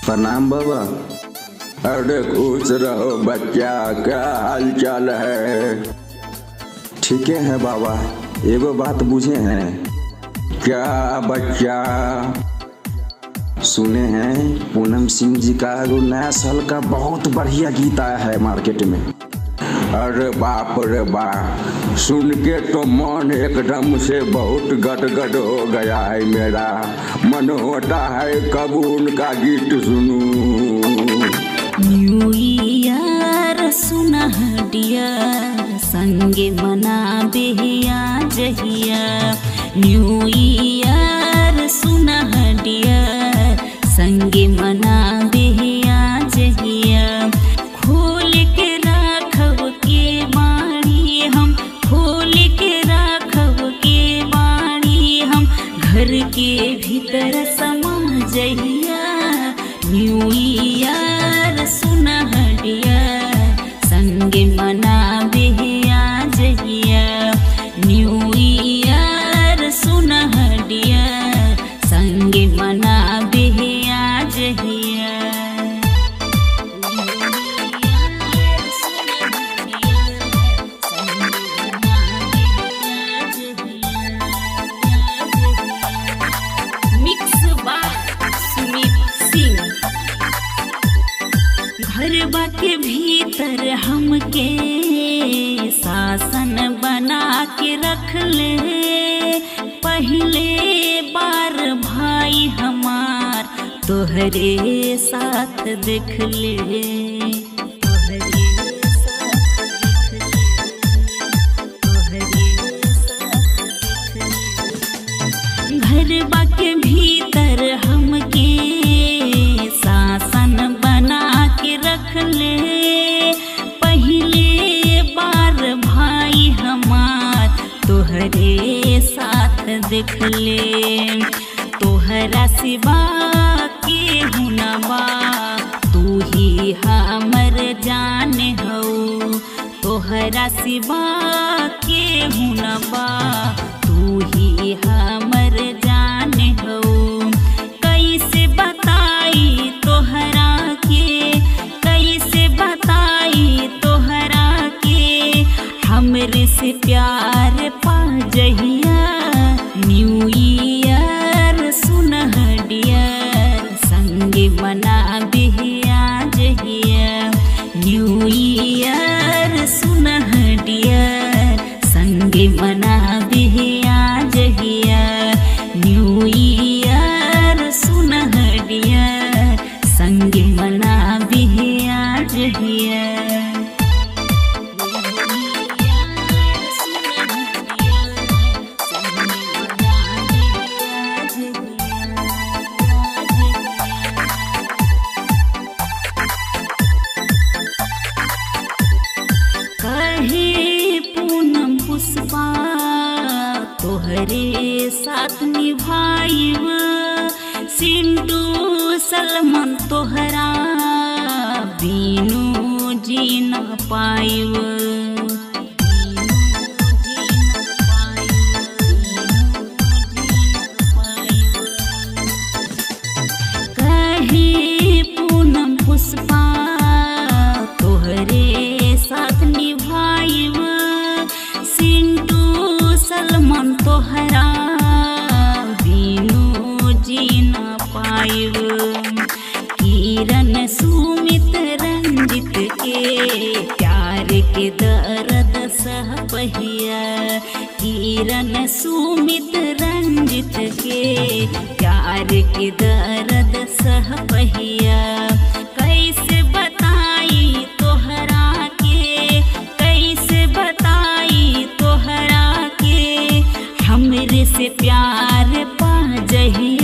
प्रणाम बाबा। अरे खुश रहो बच्चा, क्या हाल चाल है? ठीक है बाबा, एगो बात बुझे हैं। क्या बच्चा? सुने हैं पूनम सिंह जी का एगो नया साल का बहुत बढ़िया गीत आया है मार्केट में। अरे बाप रे बाप, सुन के तो मन एकदम से बहुत गदगद हो गया है। मेरा मन होता है कब उनका गीत सुनूं। न्यू ईयर सुना डियर, संगे मनाबे जहिया। न्यू ईयर सुना डियर, संगे मनाबे जहिया। खोल के राखब के बाड़ी हम, खोल के राखब के बाड़ी हम, घर के भीतर समा जहिया। न्यू ईयर सुना डियर, संगे मनाबे जहिया। न्यू ईयर सुना डियर, संगे मनाबे जहिया। Mix by Sumit Singh. घरबा के भीतर हमके शासन बना के रख ले। पहले बार भाई हमार तोहरे साथ देख ले। तोहरे साथ देख ले, तोहरे साथ देख ले। घरबा के भीतर हमके शासन बना के रख ले। पहले बार भाई हमार तोहरे साथ देख ले। तोहरा सिवा के हुनबा, तू ही हमर जान हौ। तोहरा सिवा के हुनबा, तू ही हमर जान हौ। कैसे बताई तोहरा के, कैसे बताई तोहरा के, हमरे से प्यार पा जहिया। न्यू ईयर सुना डियर, संगे मनाबे जहिया। न्यू ईयर सुना डियर, संगे मनाबे जहिया। न्यू ईयर सुना डियर, संगे मनाबे जहिया। कहे पूनम पुष्पा तोहरे साथ निभाइब। सिंटू सलमान तोहरा बीनू जी न पाइब। कहे पूनम पुष्पा तोहरे साथ निभाइब। सिंटू सलमान तोहरा बीनू जी न पाइब। किरण सुमित रंजित के प्यार के दर्द सह पहिया। किरण सुमित रंजित के प्यार के दर्द सह पहिया। कैसे बताई तोहरा के, कैसे बताई तोहरा के, हमरे से प्यार पा जहिया।